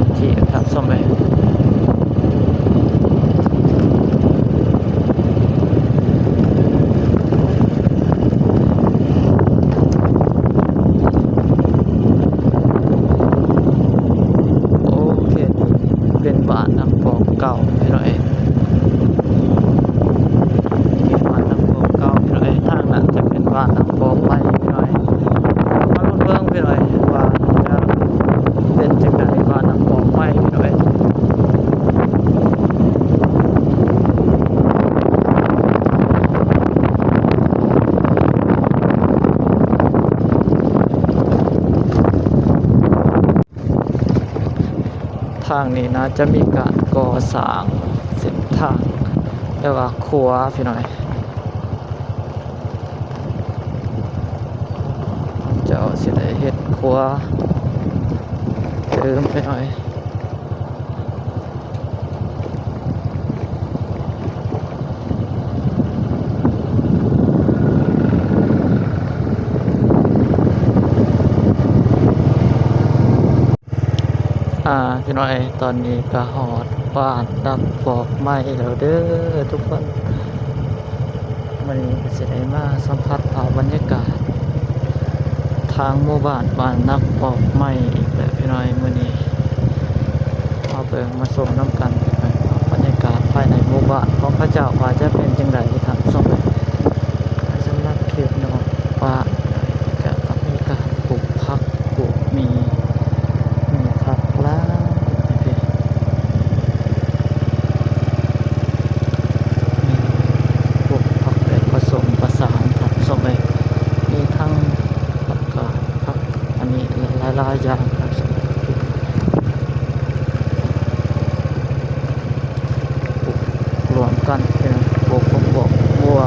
ມທີ່ທ່ານຜູ້ຊົມເອີຍ. ໂອເຄ ເປັນບ້ານນາກອກເກົ່າ ພີ່ນ້ອງເອີຍ. ເປັນບ້ານນາກອກເກົ່າ ພີ່ນ້ອງເອີຍ. ທາງນັ້ນຈະເປັນບ້ານນາກອກໃໝ່ ພີ່ນ້ອງເອີຍ. ມາລຸ້ນເບິ່ງ ພີ່ນ້ອງເອີຍ ວ່າຈະເປັນຈັ່ງໃດ ບ້ານນາກອກໃໝ່ ພີ່ນ້ອງເອີຍ. ທາງນີ້ໜ້າຈະມີການກໍ່ສ້າງເສັ້ນທາງ ຫຼືວ່າຂົວ ພີ່ນ້ອງເອີຍ. ເຂົາເຈົ້າຊິໄດ້ເຮັດຂົວເຕີມ ພີ່ນ້ອງເອີຍ. ອ່າ ພີ່ນ້ອງເອີຍ ຕອນນີ້ກໍຮອດບ້ານນາກອກໃໝ່ແລ້ວເດີທຸກຄົນ. ມື້ນີ້ກໍຊິໄດ້ມາສຳຜັດເອົາບັນຍາກາດທາງໝູ່ບ້ານ ບ້ານນາກອກໃໝ່ອີກແລ້ວ ພີ່ນ້ອງເອີຍ. ມື້ນີ້ມາເບິ່ງມາຊົມນຳກັນ ບັນຍາກາດພາຍໃນໝູ່ບ້ານຂອງເຂົາເຈົ້າວ່າຈະເປັນຈັ່ງໃດ ທ່ານຜູ້ຊົມເອີຍ. ສຳລັບເຂດນອກບ້ານກໍມີການປູກຜັກ ປູກໝີ່ ມີຜັກຫຼາຍ ມີປູກຜັກແບບປະສົມປະສານ ທ່ານຜູ້ຊົມເອີຍ. ມີທັງຜັກກາດ ຜັກອັນນີ້ຫຼາຍໆຢ່າງ ທ່ານຜູ້ຊົມເອີຍ. ປູກລວມກັນເປັນປູກ ປູກບົວ.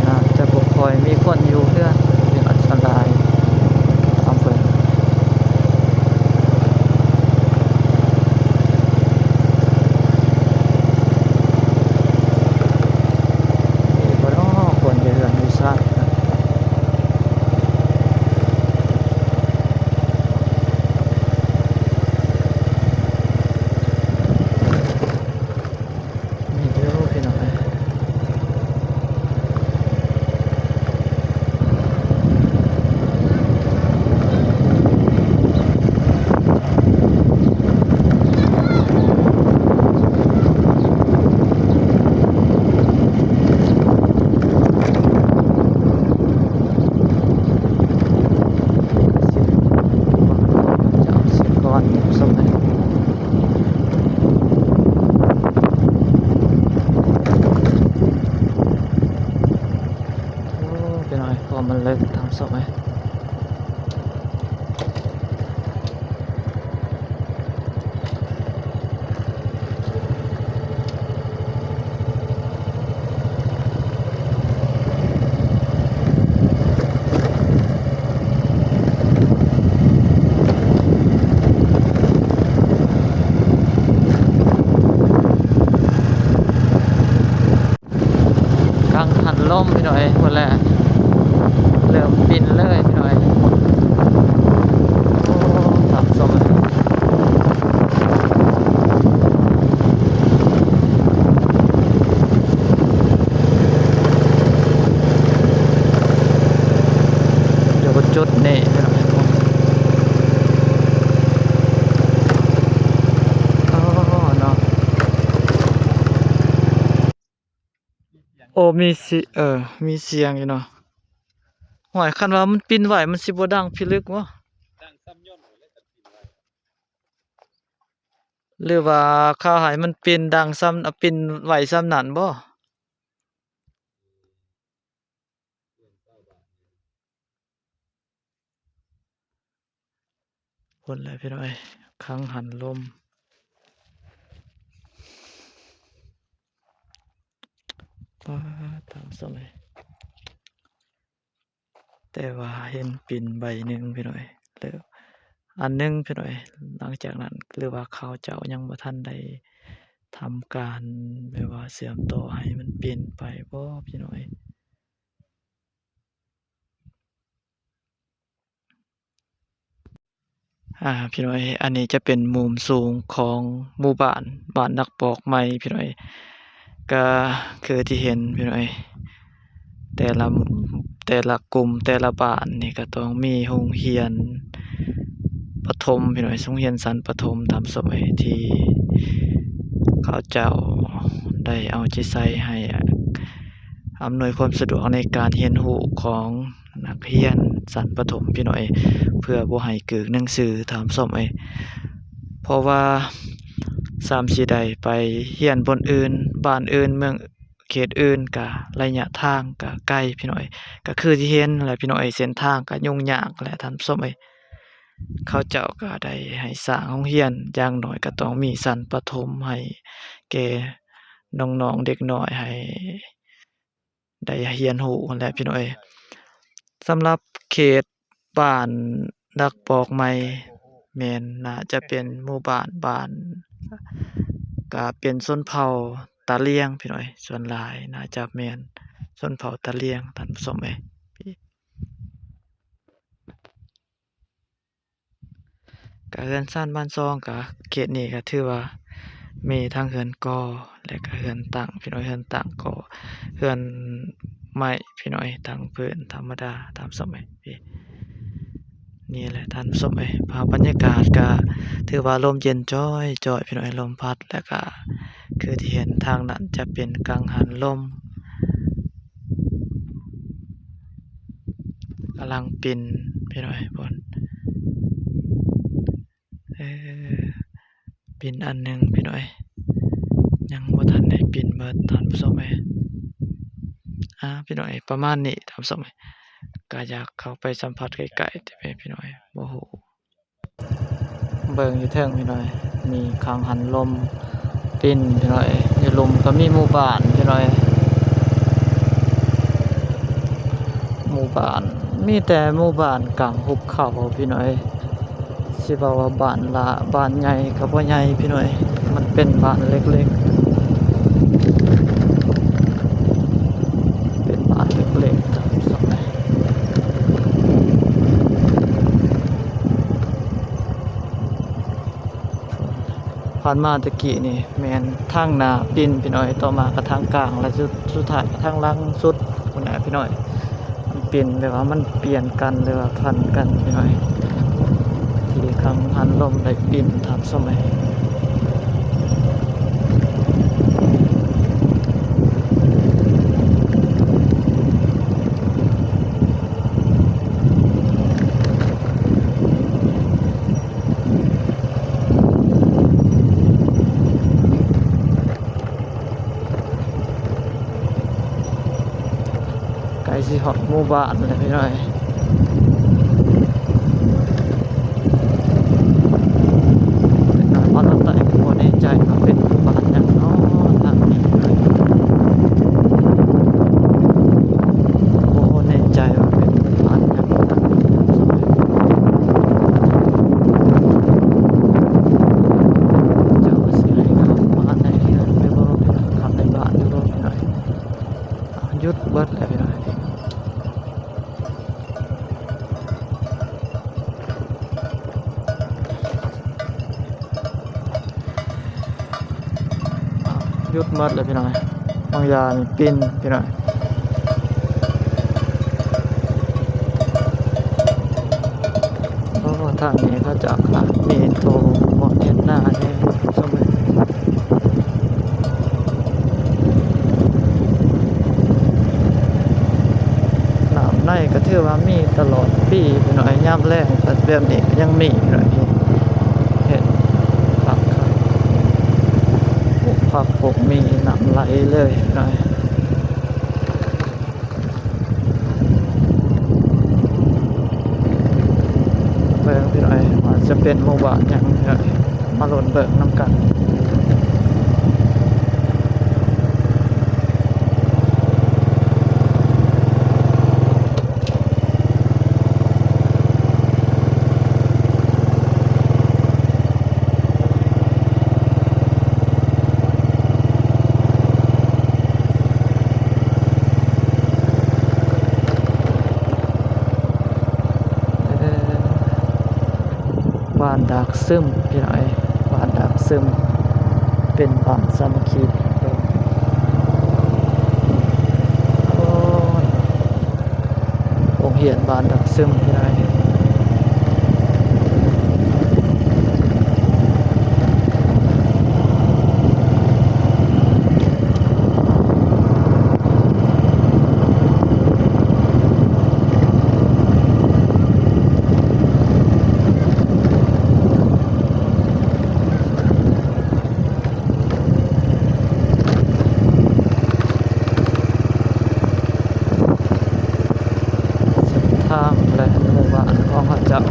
ໜ້າຈະບໍ່ຄ່ອຍມີຄົນຢູ່ເຮືອນ ເປັນອັນຕະລາຍ. ມີບໍ່ນໍ ຄົນຢູ່ເຮືອນຢູ່ຊານ? ມີຢູ່ພີ່ນ້ອງເອີຍ. ໂອ້ ພີ່ນ້ອງເອີຍ ເພາະມັນເລິກ ທ່ານຜູ້ຊົມເອີຍ. ກັງຫັນລົມພີ່ນ້ອງເອີຍ ພຸ້ນແຫຼະ ເລີ່ມປິ່ນເລີຍພີ່ນ້ອງເອີຍ. ໂອ້ ທັບສົມ ຢູ່ຈຸດນີ້ພີ່ນ້ອງເອີຍ. ອໍ ເນາະ. ໂອ້ ມີຊິ ເອີ ມີສຽງຢູ່ເນາະ. ຫ້ວຍ ຄັນວ່າມັນປິ່ນໄຫວ ມັນຊິບໍ່ດັງພິລຶກບໍ? ຫຼືວ່າເຂົາໃຫ້ມັນປິ່ນດັງສ່ຳ ປິ່ນໄຫວສ່ຳນັ້ນບໍ? ພຸ້ນແຫຼະພີ່ນ້ອງເອີຍ ກັງຫັນລົມ. ປາດ ທ່ານຜູ້ຊົມເອີຍ ແຕ່ວ່າເຫັນປິ່ນໃບໜຶ່ງພີ່ນ້ອງເອີຍ ແລ້ວ ອັນໜຶ່ງພີ່ນ້ອງເອີຍ. ຫຼັງຈາກນັ້ນ ຫຼືວ່າເຂົາເຈົ້າຍັງບໍ່ທັນໄດ້ທຳການແບບວ່າເຊື່ອມຕໍ່ໃຫ້ມັນປິ່ນໄປບໍ່ພີ່ນ້ອງເອີຍ? ອາ ພີ່ນ້ອງເອີຍ ອັນນີ້ຈະເປັນມຸມສູງຂອງໝູ່ບ້ານ ບ້ານນັກປອກໄມ້ພີ່ນ້ອງເອີຍ. ກະຄືທີ່ເຫັນພີ່ນ້ອງເອີຍ ແຕ່ລະ ແຕ່ລະກຸ່ມ ແຕ່ລະບ້ານນີ້ກະຕ້ອງມີໂຮງຮຽນປະຖົມພີ່ນ້ອງເອີຍ ໂຮງຮຽນຊັ້ນປະຖົມຕາມສະໄໝທີ່ເຂົາເຈົ້າໄດ້ເອົາໃຈໃສ່ໃຫ້ ອຳນວຍຄວາມສະດວກໃນການຮຽນຮູ້ຂອງນັກຮຽນຊັ້ນປະຖົມພີ່ນ້ອງເອີຍ ເພື່ອບໍ່ໃຫ້ເກີກໜັງສືທ່ານຜູ້ຊົມເອີຍ. ເພາະວ່າສ່ຳຊິໄດ້ໄປຮຽນບ່ອນອື່ນ ບ້ານອື່ນ ເມືອງເຂດອື່ນ ກະໄລຍະທາງກະໄກພີ່ນ້ອງເອີຍ. ກະຄືທີ່ເຫັນແຫຼະພີ່ນ້ອງເອີຍ ເສັ້ນທາງກະຫຍຸ້ງຍາກແຫຼະທ່ານຜູ້ຊົມເອີຍ. ເຂົາເຈົ້າກະໄດ້ໃຫ້ສ້າງໂຮງຮຽນ ຢ່າງໜ້ອຍກະຕ້ອງມີຊັ້ນປະຖົມໃຫ້ແກ່ນ້ອງໆເດັກນ້ອຍ ໃຫ້ ໄດ້ຮຽນຮູ້ຫັ້ນແຫຼະພີ່ນ້ອງເອີຍ. ສຳລັບເຂດບ້ານນັກປອກໄມ້ ແມ່ນໜ້າຈະເປັນໝູ່ບ້ານ ບ້ານ ກະເປັນຊົນເຜົ່າຕາຫຼຽງພີ່ນ້ອງເອີຍ. ສ່ວນຫຼາຍໜ້າຈະແມ່ນຊົນເຜົ່າຕາຫຼຽງທ່ານຜູ້ຊົມເອີຍ. ກະເຮືອນຊານບ້ານຊ່ອງ ກະເຂດນີ້ກະຖືວ່າມີທັງເຮືອນກໍ່ ແລະກະເຮືອນຕັ້ງພີ່ນ້ອງເອີຍ. ເຮືອນຕັ້ງກໍເຮືອນໄມ້ພີ່ນ້ອງເອີຍ ຕັ້ງພື້ນທຳມະດາຕາມສະໄໝ. ນີ້ແຫຼະທ່ານຜູ້ຊົມເອີຍ ພາບບັນຍາກາດກະຖືວ່າລົມເຢັນຈ້ອຍໆ ພີ່ນ້ອງເອີຍ ລົມພັດ ແລະກະຄືທີ່ເຫັນທາງນັ້ນຈະເປັນກັງຫັນລົມ ກຳລັງປິ່ນພີ່ນ້ອງເອີຍ ພຸ້ນ ເອີ ປິ່ນອັນໜຶ່ງພີ່ນ້ອງເອີຍ ຍັງບໍ່ທັນໄດ້ປິ່ນເໝິດທ່ານຜູ້ຊົມເອີຍ. ອາ ພີ່ນ້ອງເອີຍ ປະມານນີ້ທ່ານຜູ້ຊົມເອີຍ ກະຢາກເຂົ້າໄປສຳຜັດໃກ້ໆ ແຕ່ແມ່ພີ່ນ້ອງເອີຍ ບໍ່ຮູ້ ເບິ່ງຢູ່ເທິງພີ່ນ້ອງເອີຍ ມີກັງຫັນລົມ ປິ່ນພີ່ນ້ອງເອີຍ. ຢູ່ລຸ່ມກະມີໝູ່ບ້ານພີ່ນ້ອງເອີຍ ໝູ່ບ້ານ ມີແຕ່ໝູ່ບ້ານກາງຫຸບເຂົາພີ່ນ້ອງເອີຍ. ຊິເວົ້າວ່າບ້ານຫຼ້າ ບ້ານໃຫຍ່ກະບໍ່ໃຫຍ່ພີ່ນ້ອງເອີຍ ມັນເປັນບ້ານເລັກໆ ເປັນບ້ານເລັກໆ. ຜ່ານມາແຕ່ກີ້ນີ້ແມ່ນທາງໜ້າປິ່ນພີ່ນ້ອງເອີຍ ຕໍ່ມາກະທາງກາງ ແລະ ສຸດ ສຸດທ້າຍກະທາງຫຼັງສຸດພຸ້ນແຫຼະພີ່ນ້ອງເອີຍ. ມັນເປັນແບບວ່າມັນປ່ຽນກັນ ຫຼືວ່າຜັນກັນພີ່ນ້ອງເອີຍ ທີ່ກັງຫັນລົມໄດ້ປິ່ນຕາມສະໄໝ. ໃກ້ຊິຮອດໝູ່ບ້ານແລ້ວພີ່ນ້ອງເອີຍ. ເປັນໜ້າບ້ານລັດໃຕ້ ບໍ່ແນ່ໃຈວ່າເປັນໝູ່ບ້ານຫຍັງເນາະ ທາງນີ້ ບໍ່ແນ່ໃຈວ່າເປັນໝູ່ບ້ານຫຍັງ ທາງນີ້ ເຈົ້າຊິໃຫ້ເຂົ້າມາໃນເຮືອນຫຼືບໍ່ ເປັນເຂົ້າໃນບ້ານຫຼືບໍ່ ພີ່ນ້ອງ. ຢຸດເບິດແລ້ວພີ່ນ້ອງ ຢຸດໝົດແລ້ວພີ່ນ້ອງ. ບາງຢ່າງນີ້ປິ່ນພີ່ນ້ອງ. ໂອ້ ທາງນີ້ເຂົາເຈົ້າກະມີໂຕໝົກເຮັດນາແດ່ ສົມມຸດ ນ້ຳໃນກະຖືວ່າມີຕະຫຼອດປີພີ່ນ້ອງ. ຍາມແລ້ງກະແບບນີ້ກະຍັງມີພີ່ນ້ອງ ເຮັດຜັກ ປູກຜັກປູກໝີ່ ນ້ຳໄຫຼເລີຍພີ່ນ້ອງ. ເບິ່ງພີ່ນ້ອງ ວ່າຈະເປັນໝູ່ບ້ານຫຍັງພີ່ນ້ອງ ມາລຸ້ນເບິ່ງນຳກັນ. ເ ບ້ານດາກຊຶມ ພີ່ນ້ອງເອີຍ ບ້ານດາກຊຶມ ເປັນບ້ານສາມັກຄີ ໂອ້ຍ ໂຮງຮຽນບ້ານດາກຊຶມ ພີ່ນ້ອງເອີຍ. ເສັ້ນທາງ ແລະ ໝູ່ບ້ານຂອງເຂົາເຈົ້າ.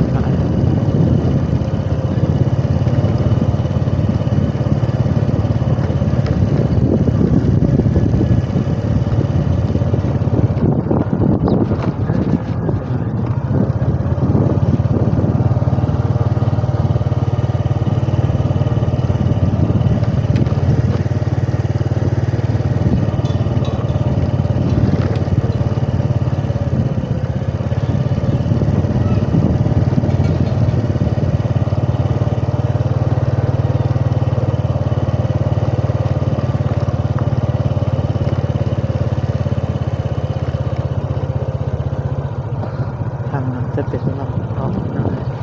ທາງນັ້ນຈະເປັນລາວເນາະ.